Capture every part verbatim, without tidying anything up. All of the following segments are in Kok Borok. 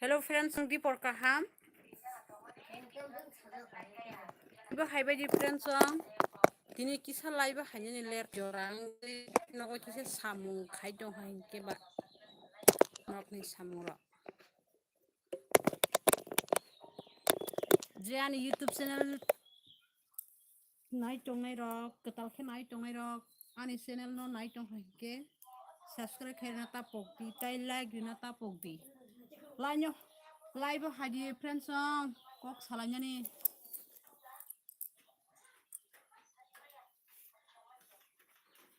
Hello friends, ang Dipor kaham. Ibo haibai di friends ang. Tini kisa live hainani ler jora ang nogo kisa samung khai tong hai ke ba. Nokni samung rok. Je ani YouTube channel nai tongnai rok, kwtal khe nai tongnai rok, ani channel no nai tong hai khe subscribe khe rina ta pok di, tai like rina ta pok di. Lainyo, live o hai di friends song, kok salainani.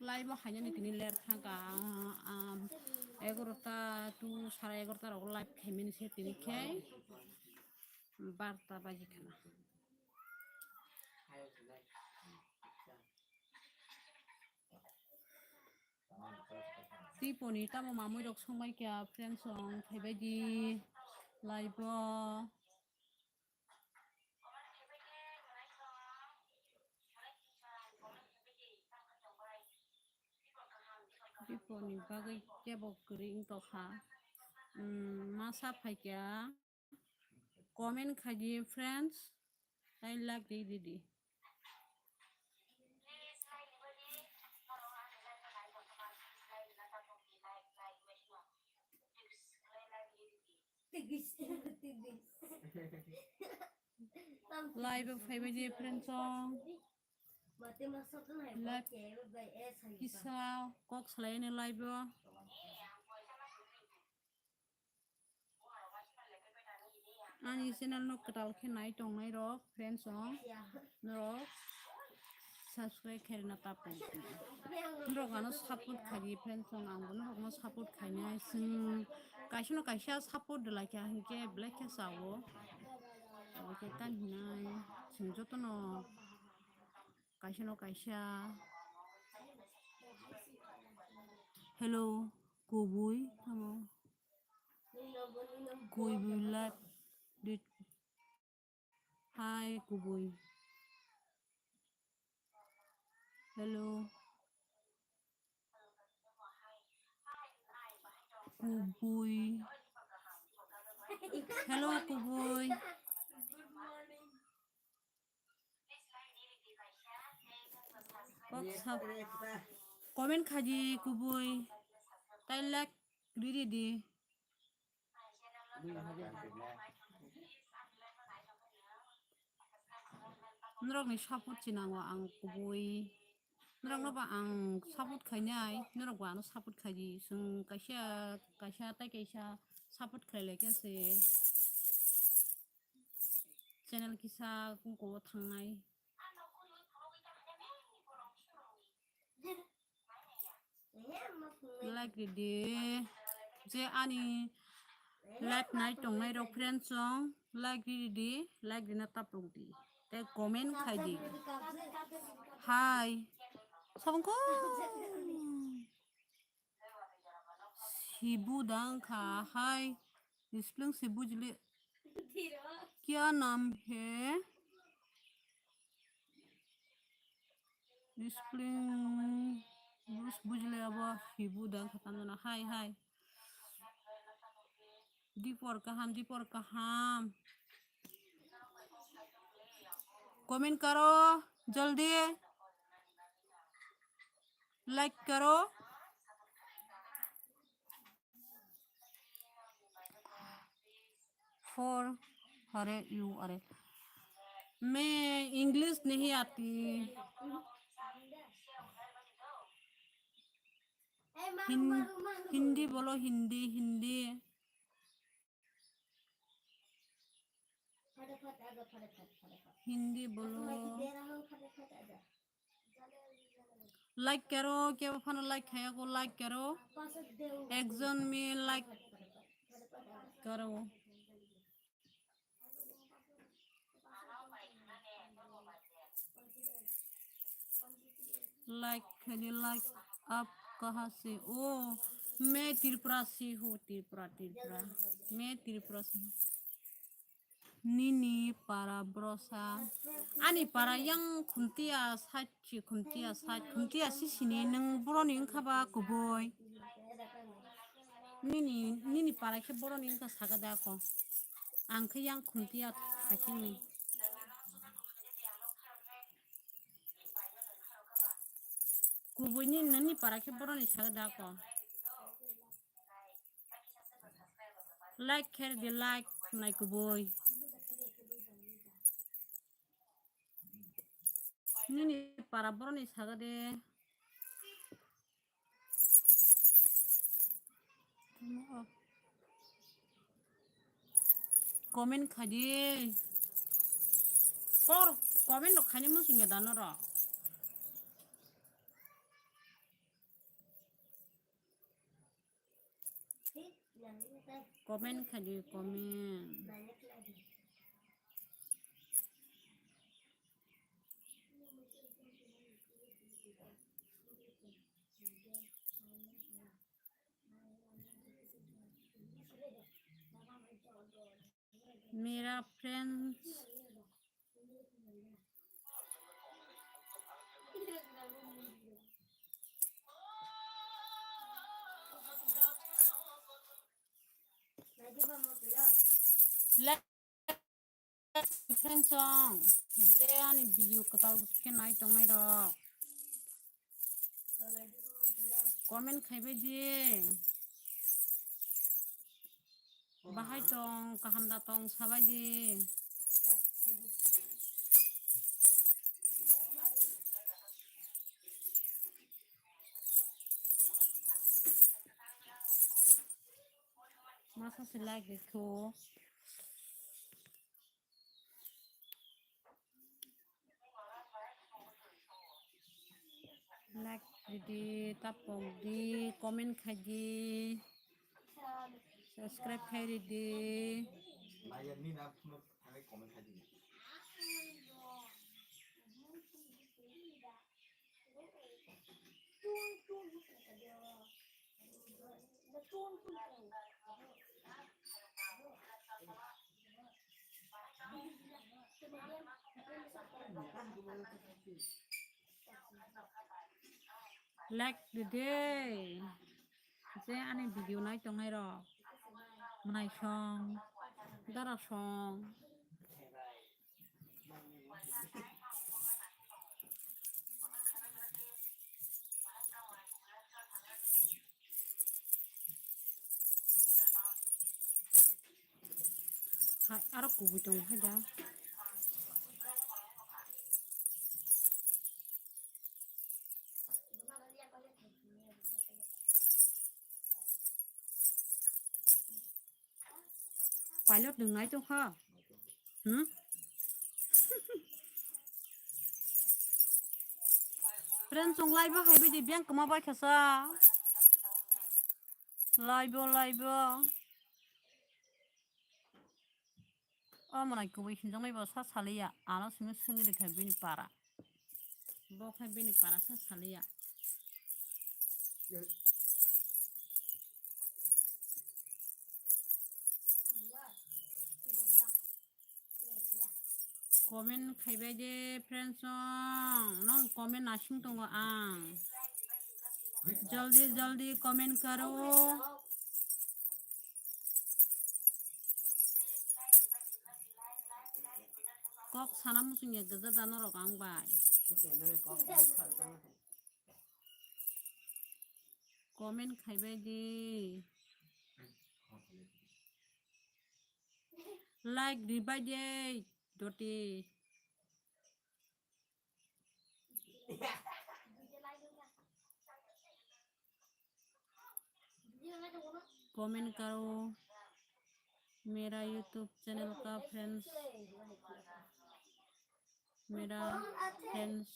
Live o hainani tini ler thangka, ah, ah, egarota to sare egarota rok live khaimani se tini khe barta baji khana. Tiponi tamo mamui rok songbai kya friends song phaibai di live o. Biponi bagwi kebo kwrwi wng tokha. Umm, masa phaikha. Comment khai di, friends. Tai like di, di, di. Live o phaibai di friends song. Live kisa kok salaini live o. Ani channel no kwtal khe nai tongnai rok friends song. Norok subscribe khairina tapung. Norok ano support khaidi friends song, ang bo norok no support khainai. Chwng kaisa no kaisa support dwlai kha hinkhe belai khe sao. Abo khe tang hinai chwng jotono kaisa no kaisa. Hello, kubui tamo. Kubui live. Hi, kubui. Hello. Kubui. Hello, kubui. Kok sap-, comment khaji kubui. Tai like riri di. Norokni support chinango ang kubui. Norokno ba ang support khainai, norok ba ano support khaidi. Chwng kaisa, kaisa tai kaisa support khlai lai khe se channel kisa kungko thangnai. Like ridi. Je ani live nai tongnai rok friend song, like ridi, like rina taprok di. Tei comment khai di. Hi. Sabong ko. Sibu dang kha. Hi. Displing sibu jili. Kya naam hai? Displing, bus bujle abo hibu dang kha tamjana. Hi, hi. Dipor kaham, dipor kaham. Comment karo, jaldi. Like karo. For हरे यू अरे मैं इंग्लिश नहीं आती। हिं-, हिंदी बोलो, हिंदी, हिंदी। हिंदी बोलो। Like karo, kebo phano like khaya ko, like karo. Ekjon me like karo. Like khaidi, like, aap kahan se? Oh, main Tripura se hu, Tripura, Tripura. Main Tripura se hu. Nini para brosa. Ani para yang Khumtia side si, Khumtia side. Khumtia si sini nwng boroni wngkha ba kubui. Nini, nini para khe boroni wngkha saga de ako. Ang khe yang khuntiya khaisingni. Kubui ni nini para khe boroni saga de ako. Like khe di, like, nai kubui. Nini para boroni saga de. Comment khai di. Kor, comment rok khaini muchung ya da norok. Comment khai di, comment. मेरा friends. Like friends song, je ani video kwtal khe nai tongnai rok. Comment khaibai di. Bahai tong, kaham da tong, sabai di. Masa se like rikho. Like ridi, tapok di, comment khai di, subscribe khai ridi. Like ridi. Je ani video nai tongnai rok. Mwnai song, dara song. Hai, aro kubui tongo hai da. Pilot nung nai tong kha. Hmm? Friends, song live hai bidi biang kama bai khasa. Live, live. O mwnai kubui hinjaknai bo sa saliya, ano simi swngwi rikha bini para. Bo khe bini para sa saliya. Comment khaibai de friends song, nong comment nasing tongo ang. Jaldi jaldi comment karo. Kok sana muchung ya gaja da norok ang bai. Comment khaibai di. Like ribai de doti. Comment करो, मेरा YouTube channel का फ्रेंड्स, मेरा friends.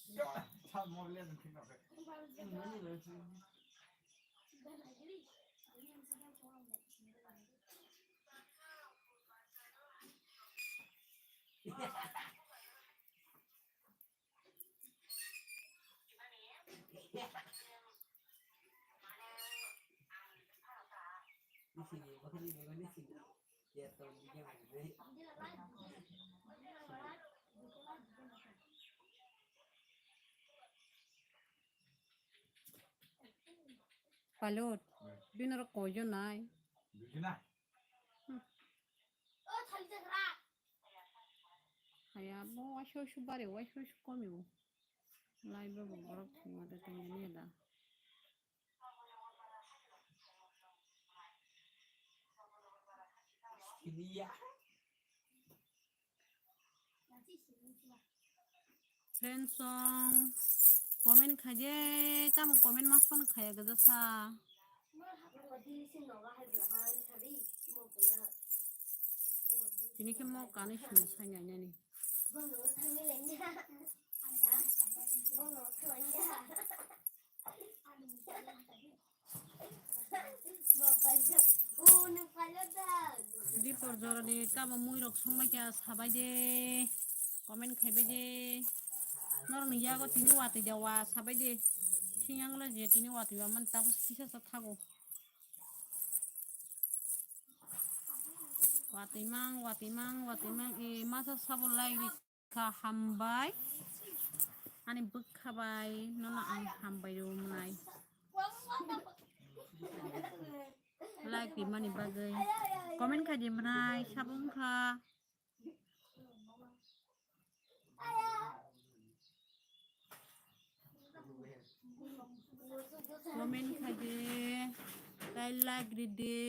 Pilot. Bini oro koijo nai. Hmm. Haya, bo waisa waisa bare, waisa waisa komi bo. Lai bo bo borok thwngma de tongmani da. Friends song comment khaje, tamo comment mas phone khaya gaja sa. Tini khe mo kani sini sai nai nani. Dipor jorani tamo mui rok songmai kha sabai de, comment khaibai de. Norokni yago tini watwi da wa sabai de. Siyang le je tini watwi wa man tamo kisa sa thago. Watwi mang, watwi mang, watwi mang, e masa sabo lai ri. Kha hambai. Ani bwkha bai nono ang hambai rw mwnai. Like rimani bagwi. Comment khai di mwnai, sabung kha. Comment khai di. Tai like ri di.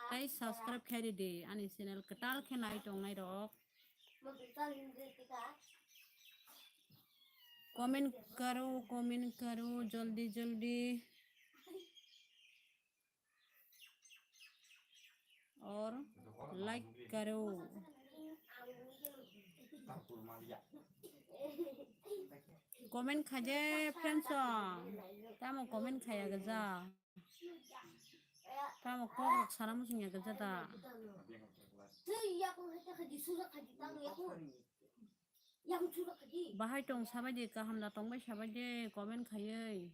Tai subscribe khai ri di. Ani channel kwtal khe nai tongnai rok. Comment karo, comment karo, jaldi jaldi. Aur like karo. Comment khaje friends song. Tamo comment khaya gaja. Tamo kok rok sana muchung ya gaja da. Bahai tong sabai de, kaham da tongbai sabai de, comment khayai.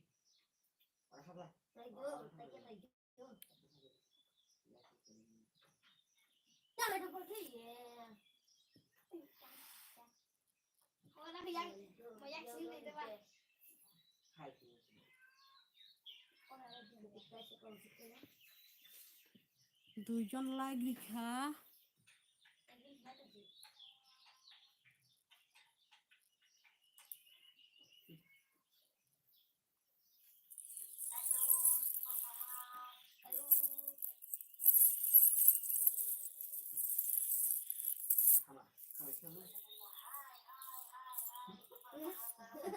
Duijon like rikha.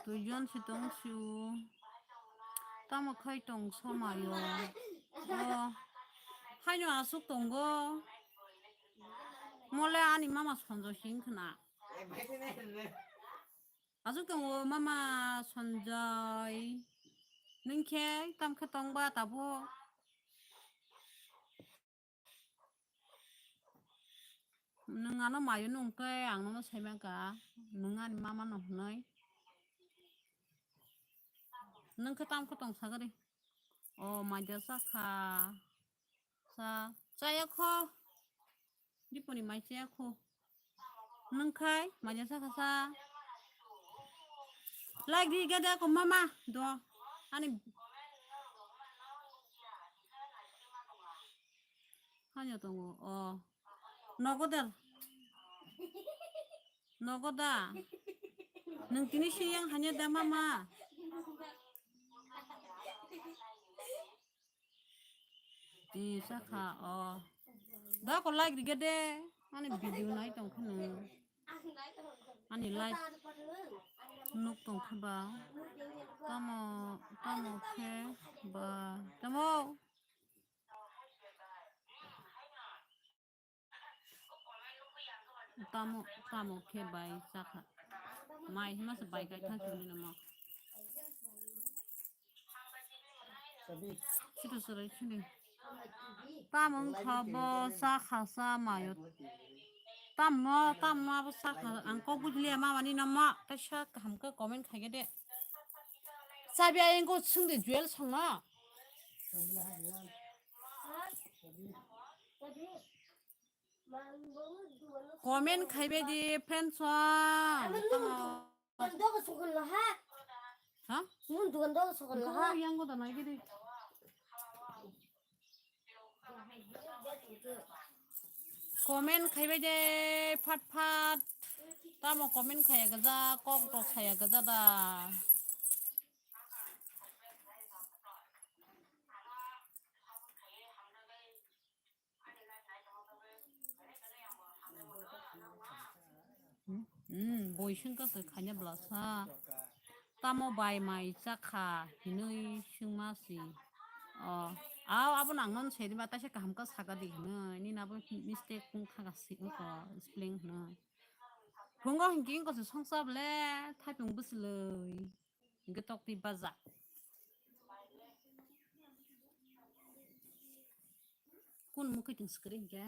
Duijon si tong sio. Tamo khai tong somayo. O. Haino asuk tongo. Mole ani mama sonjo sing khna. Asuk tongo mama Sanjay. Nwng khe tam khe tongba tabuk? Nwng ano mayo nung khe ang nono sai mankha. Nwng ani mama no hwnwi. Nwng khe tam khe tong sagari. O maida sakha. Sa, chaya kho. Diponi mai chaya kho. Nwng khai, maja sakha sa. Like di gada ko mama. Do. Ani. Hanya tongo. O. Nogo da. Nogo da. Nwng tini siyang hanya da mama. Tisa kha o. Da ko like rige de. Ani video nai tong khunu. Ani like nuk tong khe ba. Tamo, tamo khe ba. Tamo. Tamo, tamo khe bai chakha. Mai hima se bai kai thang chini namo. Situ surai chini. Tamo wngkha bo chakha sa mayo. Tamo, tamo abo chakha ang kok bujliya mama ni namo. Kaisa kaham khe comment khai de. Sabi ayang ko sung de Jewel song no. Comment khaibai di friends song. Tamo. Dogo sokol lo ha. Ha? Mun dugan dogo sokol lo ha. Yang ko da nai gidi. Comment khaibai de phat phat. Tamo comment khaya gaja, kok tok khaya gaja da. Hmm, boi singka se khanya blasa. Tamo bai mai chakha hinui singma si. O, aw, abo nang non se di ba, taisa kaham ka saka di hinui. Ni nabo mistake kung kha ka si ko spelling hinui. Phungo hinki ko se songsa ble, thapung bwsloi. Hinke tok twi baja. Kun mukhe ting screen ke?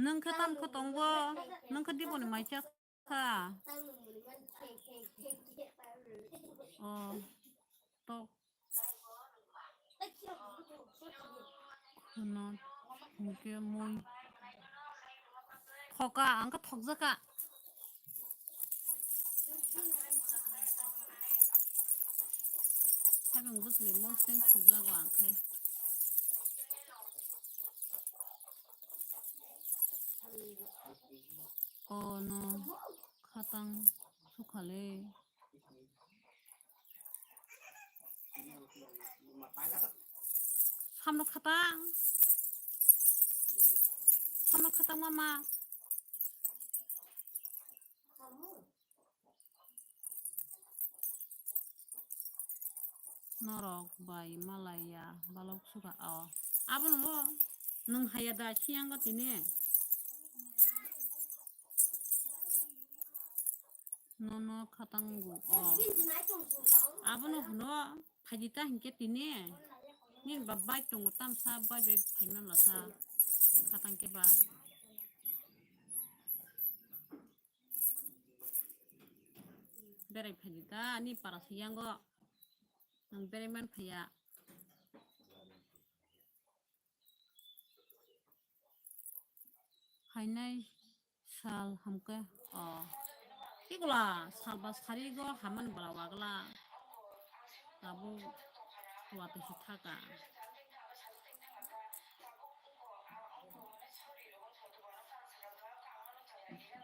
Nung khe tam khe tongbo, nung khe diboni mai chak. Kha. Oh. Tok. Khuna. Hingke mui. Thoka, ang khe thokjaka. Habang bwsli moseng thokjago ang khe. Oh no, khatang sukhale. Samno khatang. Samno khatang mama. Norok bai malaiya balok suka o. Abono nwng haya da siyango tini. Nono khatango o. Abono hwno phaidi ta hinkhe tini. Nini ba bike tongo tamsa bai bai phaima mlasa khatang khe ba. Berai phaidi ta ani para siyango. Ang berai man phaiya. Phainai sal hamkhe o. Tikla salba sarigo haman bala wagla. Tabuk watwi se thaka.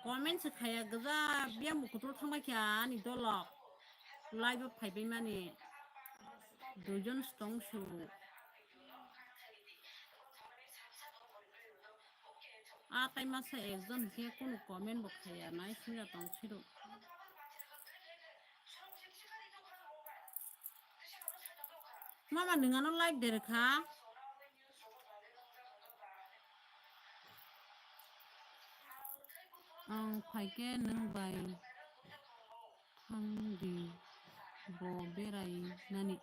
Comment se khaya gajak, biyang bo kutul thangbai kha ani dolok. Live o phaibai mani. Duijon se tong su. A tai masa ekjon hinkhe kunu comment bo khaya nai sira tong siro. Mama nwng ano live derkha? Ang phaikhe nwng bai thangdi bo berai nani.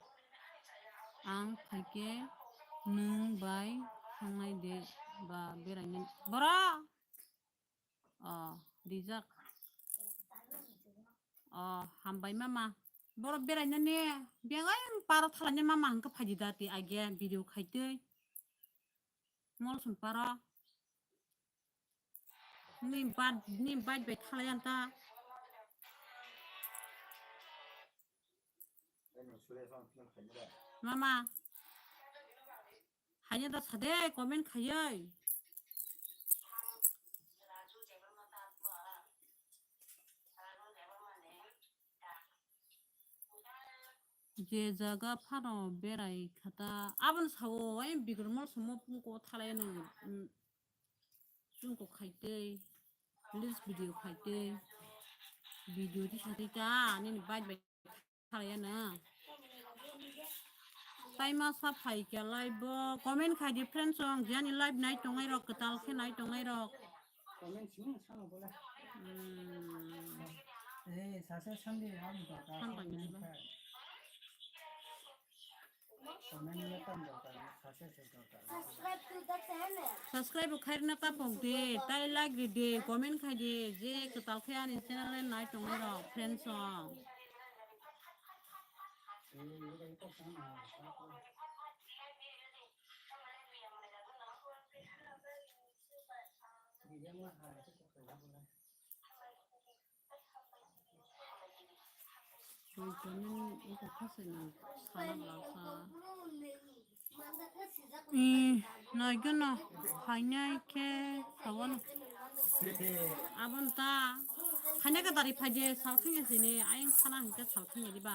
Ang phaikhe nwng bai thangnai de ba berai nani. Boro! O, rijak. O, hambai mama. Borok berainani biyang oi paro thalani mama hwnkhe phaidi da ti age video khaitwi. Molsum paro. Ni bad, ni bad bai thalai anta. Mama. Hanya da sade comment khayai. Je jaga phano berai khata aboni sao ai bigor mol somo pungko thalai nang, mm, chungko khaitei, reels video khaitei, video di khaitei ta nini bike bai Khalayana. Tai masa phaikya live bo. Comment khai di friends song. Jani live nai tongnai rok, kwtal khe nai tongnai rok. Comment simi sama bola. Hmm. Eh, sase samdi ham to ka. Ham to ka. Comment ni tam to ka. Sase se to ka. Subscribe bo khairna tapok di, tai like ri di, comment khai di, je kwtal khe ani channel le nai tongnai rok, friends song. Bui comment wngkha khasini sana bwlasa. Ih, naigwno phainai khe sawano. Aboni ta phainai khe dari phaide sal thangya sini, ayang sana hinkhe sal thangya diba.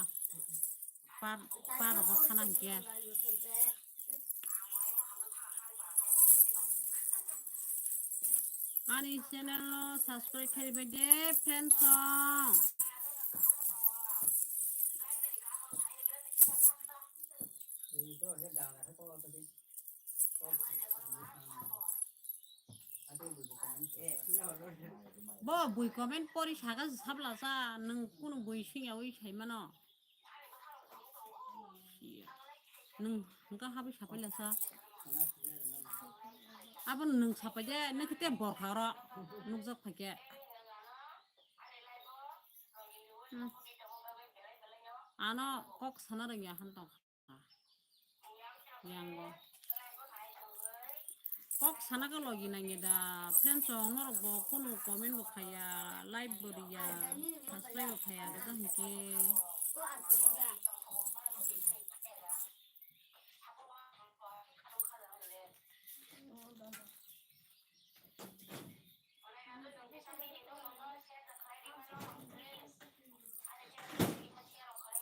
Par, par rogo sana hinkhe. Ani channel no subscribe khlaibai de, friends song. Bo bui comment pori saga sabla sa, nwng kunu bui singya wi sai mano. Nwng hwnkha habwi sapai lasa. Abo nwng sapai de, nwng khe borkha oro nukjak phaikhe. Hmm. Ano kok sana rwngya han tong. Yango. Kok sana ka logi nangya da. Friends rok norok bo kunu comment bo khaya, like bo riya, subscribe bo khaya, da hinkhe.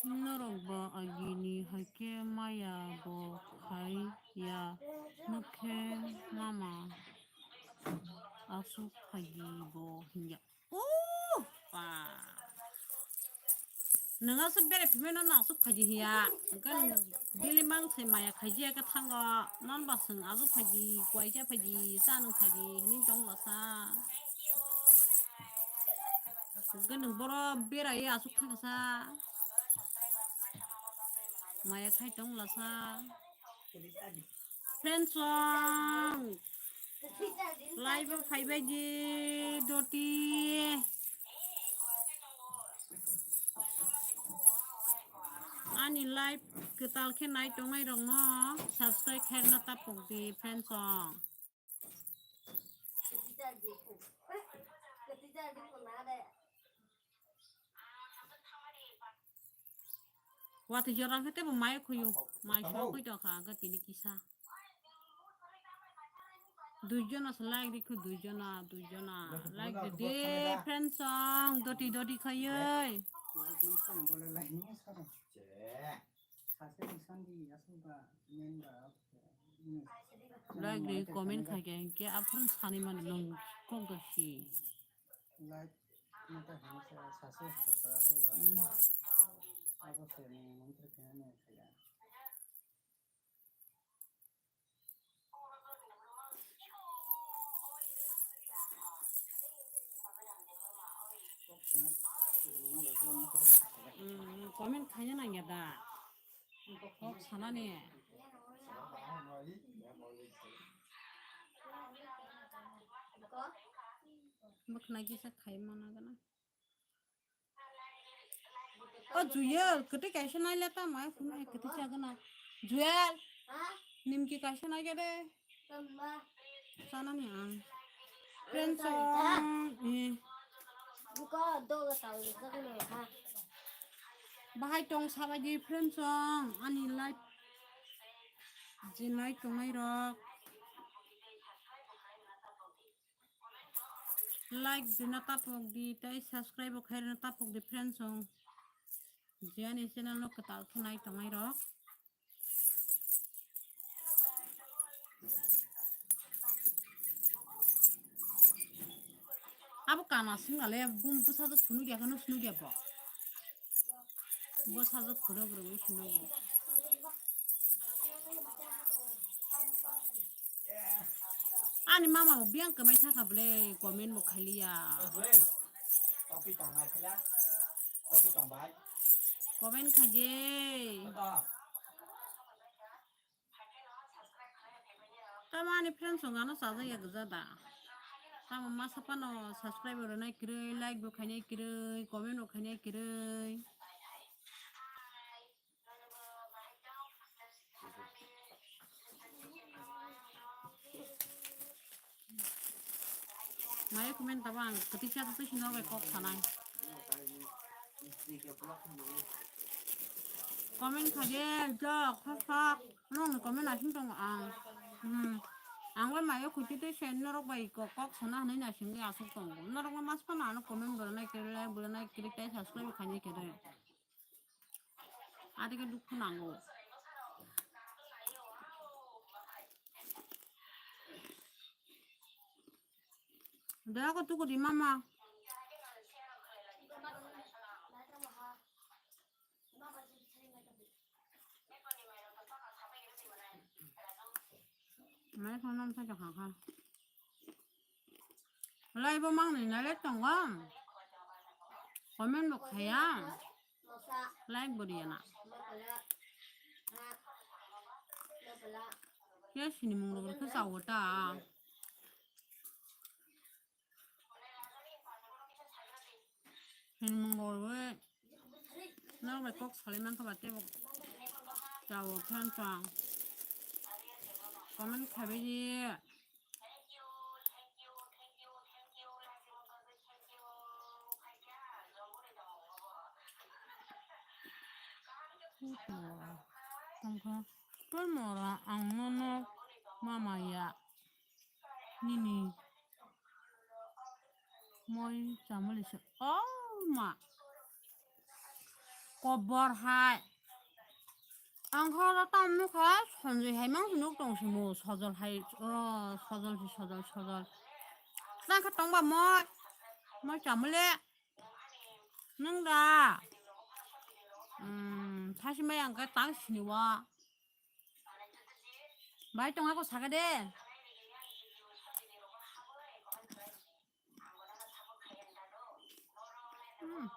Norok bo agini haikhe maya bo khai ya, nokhe mama aswk phaidi bo hinya. Ooh, pa. Nwng aswk bere phimai no aswk phaidi hiya. Hwnkhe nwng daily mang se maya khaijia khe thango. Non ba swng aswk phaidi, kuaisa phaidi, cha nwng phaidi hinwi tong lasa. Hwnkhe nwng boro berai aswk thangsa. Maya khai tong lasa. Friends song. Live o phaibai di doti. Ani live kwtal khe nai tongnai rokno subscribe khairna tapok di friends song. Watwi jora khe tebo mai khuyu, mai so khui tongkha, hwnkhe tini kisa. Dui jona se like rikhu, dui jona, dui jona. Like ridi, friends song, doti doti khayoi. Like ri comment khai khe, hwnkhe aphuru sani mani nung kok gasi. Like mata hini sa, sase sa, sa, sa, sa. Hmm. Abo se ni mantri khe ani kaya. Hmm, comment khaina nangya da. Kok sanani. Bwkhwnai kisa khai mana gana. O Juyel, kwtwi kaisa naile ta mai phunai kwtwi chagana. Juyel, nimki kaisa naikhe de. Sanani ang. Friends song, eh. Buka doga tal jagna ha. Bahai tong sabaidi friends song, ani life jinai tongnai rok. Like rina tapok di, tei subscribe bo khai rina tapok di friends song. Jani channel no kwtal khe nai tongnai rok. Abo kana sung ale bum bwsajwk phunuk ya, khe nuk phunuk ya bo. Bwsajwk phunuk rwui phunuk. Ani mama bo biyang kwmai thangkha bwle, comment bo khailiya. Comment khaidi. Tamo ani friends rok ano chajakya gwja da. Tamo masa phano subscribe rwnai kwrwi, like bo khainai kwrwi, comment bo khainai kwrwi. Maya comment tabo ang kwtwi cha twi sino bai kok sanai. Comment khaide, jok, hak, hak. Norokni comment naising tongo ang. Hmm. Ang bai mayo khuti tei se norok bai kok, kok sana hinwi naisingwi aswk tongo. Norokno mas phano ano comment boranai kiri, like boranai kiri tei subscribe khainai kiri. Adike dukhu nango. Daya ko tuku di mama. Mai phone nam sa jakha kha. Lai bo mang ni na le tongo. Comment bo khaya. Like bo riya na. Ya sini mung rok khe chawo ta. Hinmung rok bai nok bai kok salai mankha ba tei bo chawo phan chang. Comment khabai di. Tongkha, tongmora ang nono mama ya. Nini moi chamali se. Oh ma. Kobor hai. Ang kha tam nukha Sanjay hai mang nuk tong simo sojol hai. Oh, sojol si sojol sojol. Tang kha tongba moi. Moi chamali. Nung da. Hmm, thasi mai ang kha tang sini wa. Bai tong ako saka de. Hmm.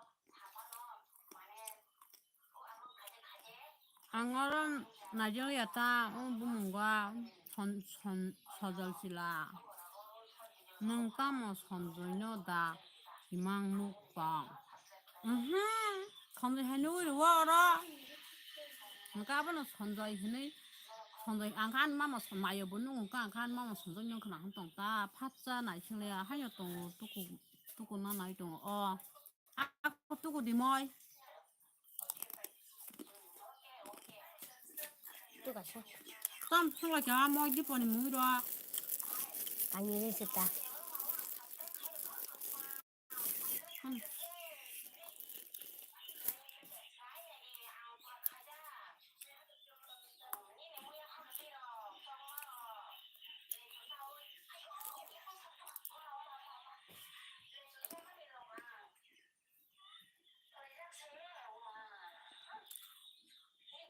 Ang oro naijak ya ta, o bumungo son, son, sojol sila. Nung tamo Sanjay no da imang nuk tong? Mhm. Sanjay hai nugwi rwo oro. Hwnkhe abono Sanjay hinwi, Sanjay ang kha ani mama San-, mayo bo nung kha, ang kha ani mama Sanjay nung khna hwn tong ta, phatsa naising le haino tongo, tuku, tuku na nai tongo o. Ako tuku di moi. Tuka sa. Tam sula kya moi di poni mui ro. Ani ni sita.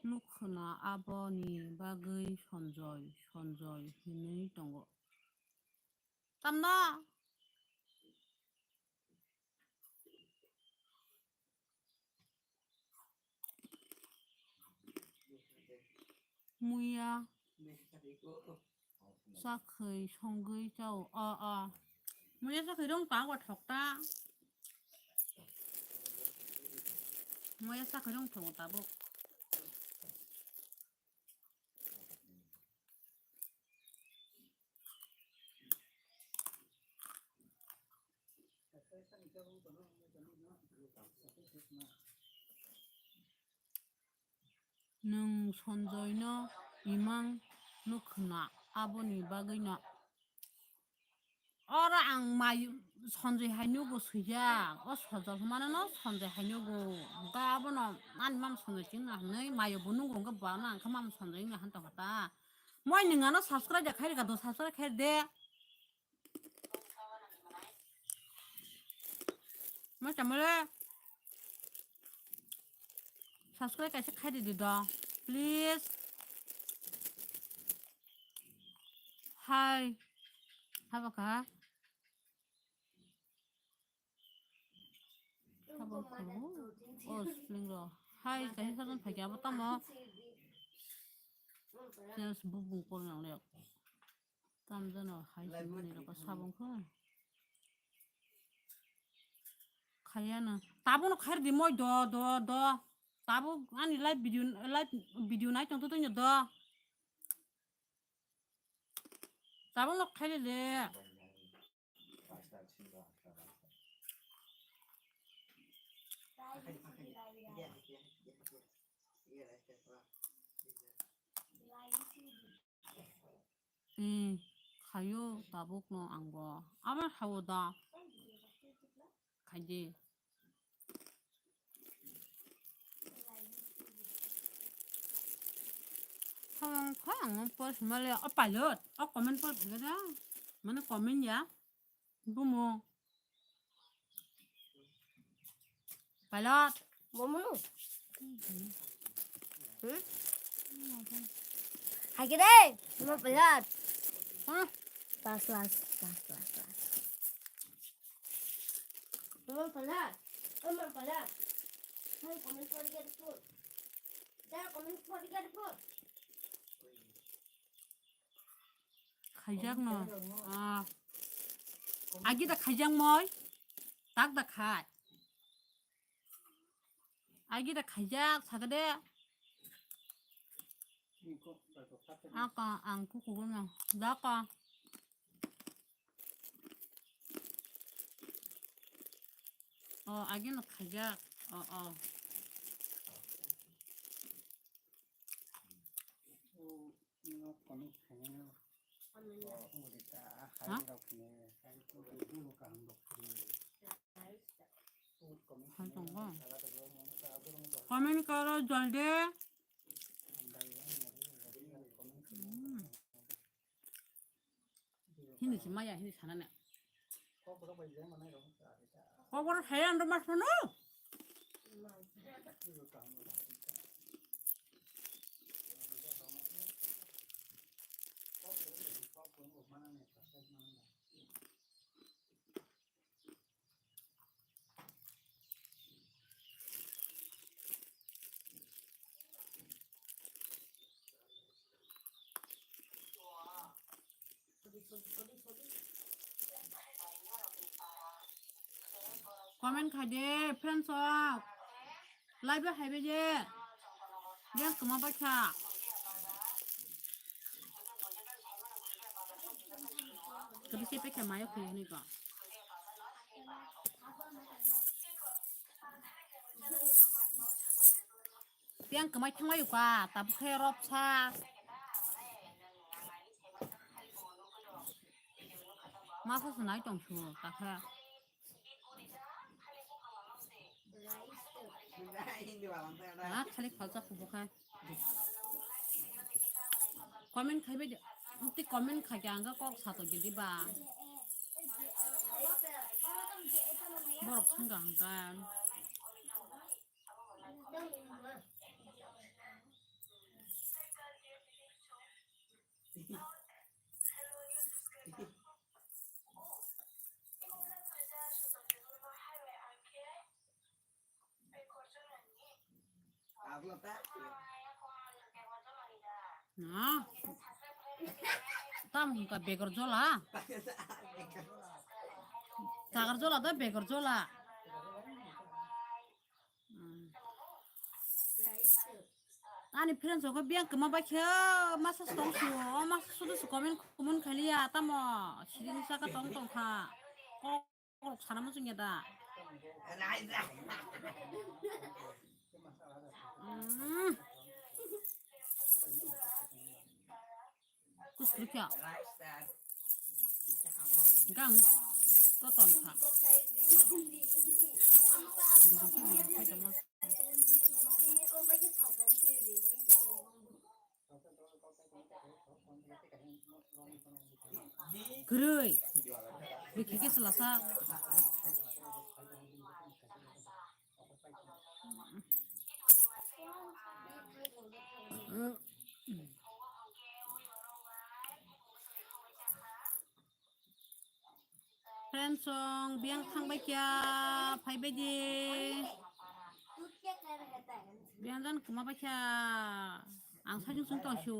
Nuk khna aboni bagwi Sanjay, Sanjay hinwi tongo. Tamno? Muya chakhwi songwi chao. A, a. Muya chakhwi rong ta, wa thok ta. Muya chakhwi rong thok tabuk. Nwng Sanjay no imang nuk khna, aboni bagwi no. Oro ang mai Sanjay hai nugo swijak, o sojol hwnmano no Sanjay hai nugo. Hwnkhe abono ani mama Sanjay chwngno hwnwi mayo bo nugo, hwnkhe bo ano ang khe mama Sanjay wngya hwn tongkha ta. Moi nwng ano subscribe da khairika do, subscribe khair de. Moi chamale subscribe kaisa khairi di do, please. Hai. Haba kha? Haba kha? O, spring roll. Hai, kaisa sajon phaikhe abo tamo. Sales bubung kol nang le. Tamjano hai sini rok sabong kho. Khayana. Tabuk no khair di moi do, do, do. Tabuk ani live video, live video nai tong to tong do. Tabuk no khair de. Hmm, khayo tabuk no angbo. Abar hawo da. Khaidi. Hawang kha ang post male o pilot o comment por phega da. Mane comment ya. Bumo. Pilot. Bumo. Hmm? Hai kede, mo pilot. Hah? Last, last, last, last, last. Mo pilot. Mo pilot. Hai comment por get put. Da comment por get put. Khaijak no. Ah. Agi da khaijak moi. Tak da khai. Agi da khaijak sagade. Aka ang kuku no. Daka. Oh, agi no khaijak. Oh, oh. Ha? Hai tongo. Comment karo jalde. Hmm. Hindi si maya, hindi sana na. Kokborok hai ang mas mano. Comment khai de, friends rok. Live o hai bai je. Yang kema bai kha. Kadi se pe khe mayo khe ni ko. Piang kwmai thanglaio ka, tabuk khe ropsa. Masa se nai tong su, ta khe. Ha, khali khalsa kubo khe. Comment khai bai de. Tei comment khai khe ang kok sato gidi ba. Borok songkha hwnkhe. Na. Tam hwnka begor jola. Sagar jola da begor jola. Hmm. Ani friends rok biyang kwma bai khe masa tong su, o masa sudu su comment comment khaliya tamo siring saka tong tong kha. Kok sana muchung ya da. Hmm. Kus rikya. Gang to ton kha. Kwrwi. Bikhi khe salasa. Friends song, biyang thang bai kya, phai bai di. Biyang dan kwma bai kya. Ang sajung sung tong su.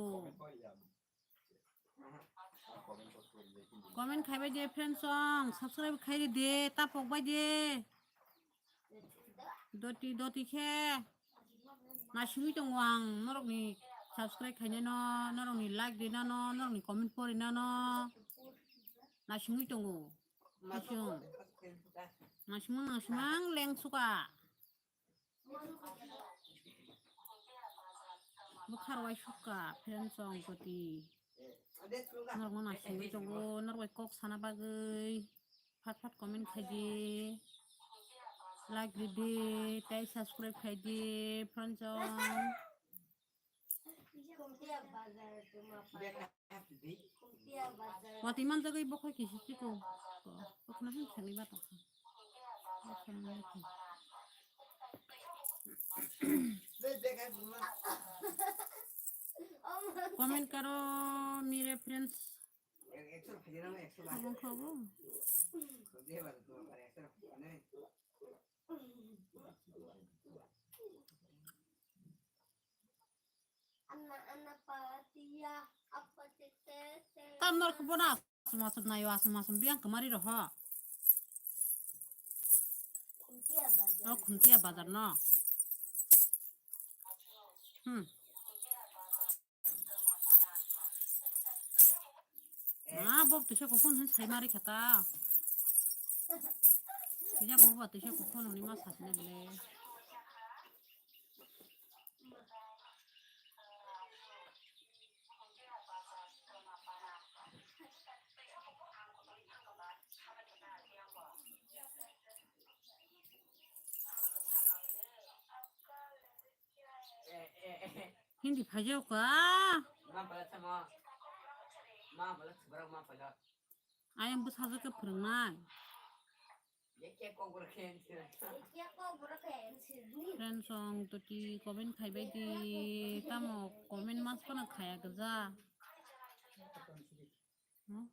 Comment khai bai di friends song, subscribe khai ri di, ta pok bai di. Doti, doti khe. Naisingwi tongo ang norokni subscribe khainano, norokni like rinano, norokni comment porinano. Naisingwi tongo. Naising. Naisingmang, naisingmang leng suka. Bwkha rwai sukha, friends rok jodi norokno naisingwi tongo, norok bai kok sana bagwi phat phat comment khai di, like ridi, tei subscribe khai di, friends rok. Watwi manjagwi bokhok kisi chikon. Bokhokno hin thani ba tongkha. Comment karo mere friends. Abang khabu. Tam norok bono asum asum naio, asum asum biyang kwmari roho. O Khuntia bazar no. Hmm. Ah, bo tisa kuphun hin sai mari khata. Tisa kuphun, tisa kuphun ni ma sasne bele. Hindi phaijao ka. Ma pala sama. Ma pala seberang ma pala. Ayang bwsajwk khe phwrwngnai. Friends rok toti comment khaibai di, tamo comment mas phano khaya gwja. Hmm?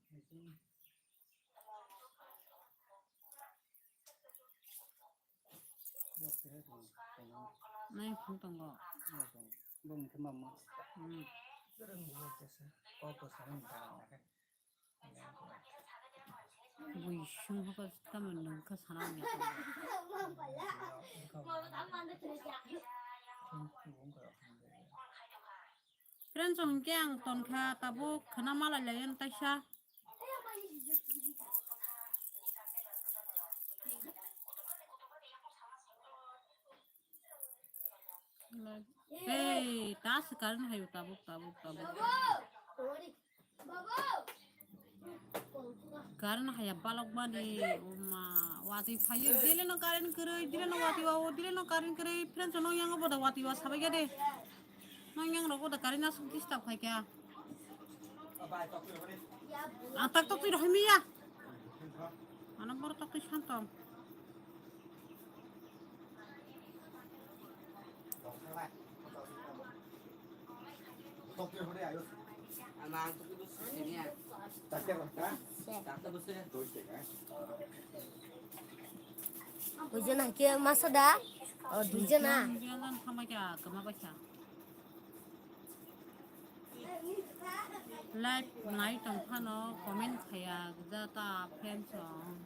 Nai phung tongo. Hmm. Bui sung hoko tamo nung kha sana ni. Friends rok hwnkhe ang tonkha tabuk khwna malai lai taisa. Hei, ta se current hayo tabuk, tabuk, tabuk. Current haya balok mani, oma, watwi phayo, dile no current kwrwi, dile no watwi wa, dile no current kwrwi, friends no yang boda watwi wa sabai gade. Nang yang rok da current asuk disturb khai kya. Ang tak tok twi rohmi ya. Ano bor tok twi santong. Duijon hai khe masa da? O, duijon na? Duijon thangbai kha, kwma bai kha. Live nai tong phano comment khaya gwja ta friends rok.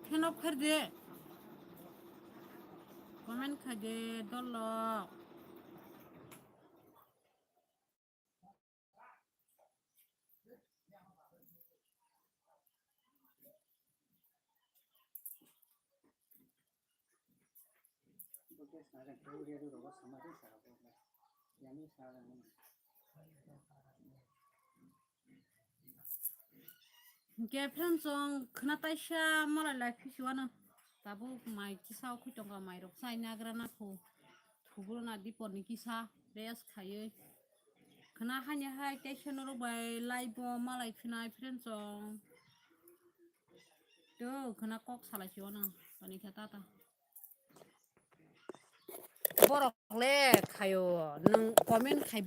Fan off khair de. Comment khai de, dolok. Hwnkhe friends rok khwna taisa malai lai phisiwano. Tabuk mai kisa ukhwi tongkha, mai rok chai nagra nakho. Thuburo na dipor ni kisa rest khaiwi. Khwna haini hai taisa norok bai live o malai phinai friends rok. To khwna kok salai si wano toni khe tata. Borok le khaio, nwng comment khai.